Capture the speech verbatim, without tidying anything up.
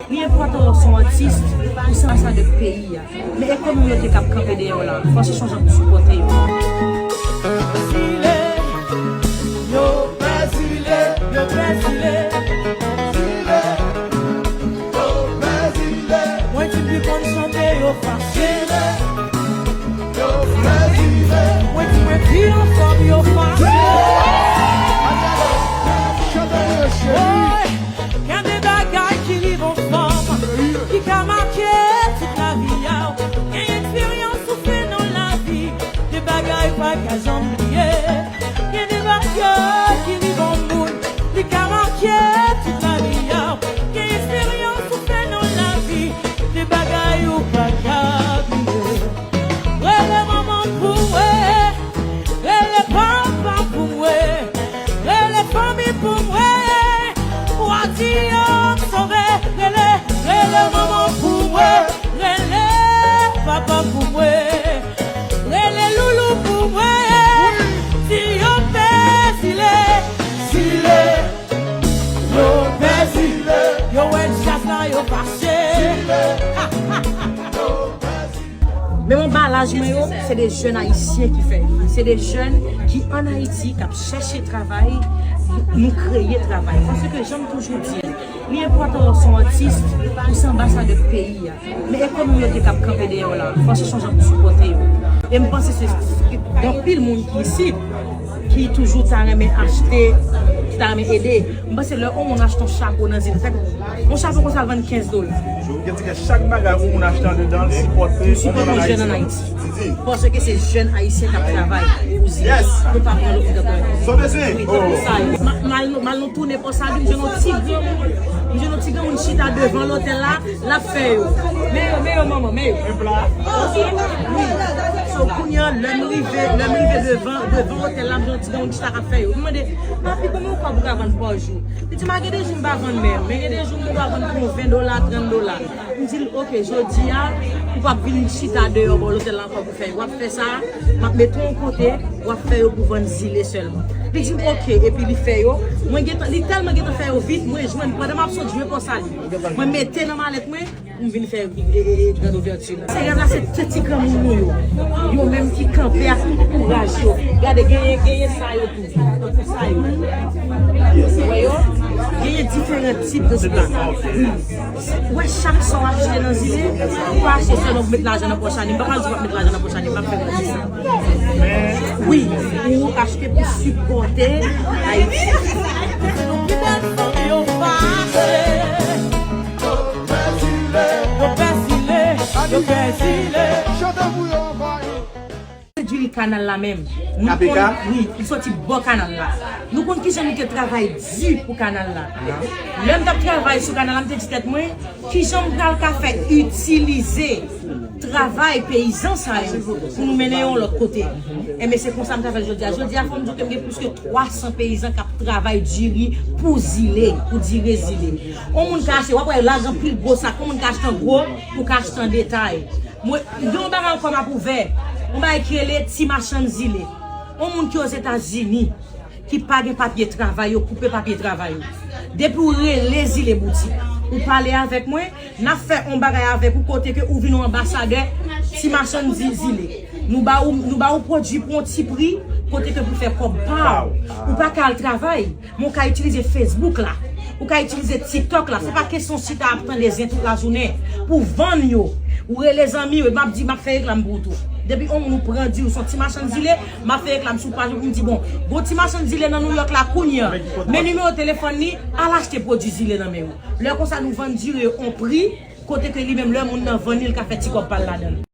Li enpòtan lè w se yon atis, ou se anbasadè peyi a. Men ekonomi yo te k ap kanpe dèyè w la, fò w chèche yon jan pou sipòte yo. Zile, yo pè zile, yo pè zile. Zile, yo pè zile. Mwen di m pi konn chante, yo fache. Zile, yo pè zile. Mwen di mwen pi anfòm, yo fache. Chante, cheri. Gen de bagay ki rive yon fanm ki ka make tout lavi a w. Gen eksperyans ou fè nan lavi, de bagay ou pa ka janm bliye. Gen de bagay ki rive yon moun, li ka make tout lavi a w. Gen eksperyans ou fè nan lavi, de bagay ou pa ka bliye. Rele manman pou mwen, rele papa pou mwen, rele fanmi pou mwen. Ou a di yo sove, rele, rele manman pou mwen, rele papa pou mwen, rele loulou pou mwen. Di yo pè zile, zile, yo pè zile. Yo wè djaz la, yo fache. Men anbalaj mwen yo, se de jèn ayisyen ki fè yo. Se de jèn ki ann Ayiti, k ap chèche travay, nou kreye travay. Paske jan m toujou di l, li enpòtan lè w se yon atis, ou se anbasadè peyi a. Men ekonomi yo te k ap kanpe dèyè w la, fò w chèche yon jan pou sipòte yo. E m panse se, se gen anpil moun ki isit, ki toujou ta renmen achte, ki ta renmen ede. M panse lè yon moun achte yon chapo nan zile, fèk yon chapo konsa vann kenz dola. Gen ti kè chak bagay yon moun achte andedan l sipòte yon jèn ann Ayiti. Paske se jèn ayisyen k ap travay pou zile. Nou pa pran lòt moun tankou. Wi, tankou sa yo. M al, m al nou tounen pò Salin, m jwenn yon ti granmoun, m jwenn yon ti granmoun chita devan lotèl la, l ap fè yo. Men yo, men yo, manman, men yo. Wi. So, kounye a, lè m rive, lè m rive devan, devan otèl la, m jwenn yon ti granmoun chita k ap fè yo. M mande, "Papi, konbyen w kwè ou ka vann pa jou?" Li di m, "A, gen de jou m pa vann menm, men gen de jou m ka vann pou ven dola, trant dola." M di l, "Oke, jodi a, ou p ap vin chita deyò bò lotèl la ankò pou fè yo. W ap fè sa, m ap mete w yon kote, w ap fè yo pou vann zile sèlman." Li di m, "Oke," epi li fè yo. Mwen gentan, li tèlman gentan fè yo vit, mwen jwenn, pandan m ap sot jwe pò Salin, mwen mete nan malèt mwen, m vin fè, e, e, e, grand ouvèti la. Se rèv la, se ti, ti granmoun nou yo. Yo menm ki kanpe ak tout kouraj yo. Gade, genyen, genyen sa yo tou. Tankou sa yo. Wè yo? Genyen diferan tip de sa. Wi. Wè, chak sa w achte nan zile, ou pa achte sèlman pou met lajan nan pòch Annie. M pa pral di w ap met lajan nan pòch Annie, m pa fè manti sa. Wi, ou achte pou sipòte Ayiti. Yo fache. Yo pè zile, yo pè zile. Chante pou yo ankò. Di li kanal la menm. Nou konn, wi, li soti bò kanal la. Nou konn kijan nou te travay di pou kanal la. Lè m t ap travay sou kanal la, m te di tèt mwen, kijan m pral ka fè itilize travay peyizan sa yo pou nou mennen yo yon lòt kote. Enben, se konsa m travay jodi a. Jodi a, fò m di w ke m gen plis ke twa san peyizan k ap travay diri pou zile, pou dire zile. Yon moun ka achte, w ap wè lajan pil gwo sak, yon moun ka achte an gwo, ou ka achte an detay. Mwen, gen yon bagay ankò m ap ouvè. Yon bagay ki rele ti machann zile. Yon moun ki Ozetazini, ki pa gen papye travay, yo koupe papye travay yo. Depi w rele Zile Boutik, ou pale avèk mwen, n ap fè yon bagay avèk ou kote ke ou vin yon anbasadè ti machann zi-, zile. Nou ba ou, nou ba ou pwodui pou yon ti pri, kote ke pou fè kòb pa w. Ou pa ka al travay. Men w ka itilize Facebook la, ou ka itilize TikTok la. Se pa kesyon chita ap tande zen tout lajounen pou vann yo. Ou rele zanmi w, m ap di, m ap fè reklam pou ou tou. Depi yon moun ou pran di ou se yon ti machann zile, m ap fè reklam sou paj ou pou m di, bon, gon ti machann zile nan Nouyòk la kounye a. Men nimewo telefòn li, al achte pwodui zile nan men yo. Lè konsa nou vann diri yo yon pri, kote ke li menm lè moun nan vann li, l ka fè ti kòb pa l ladan l.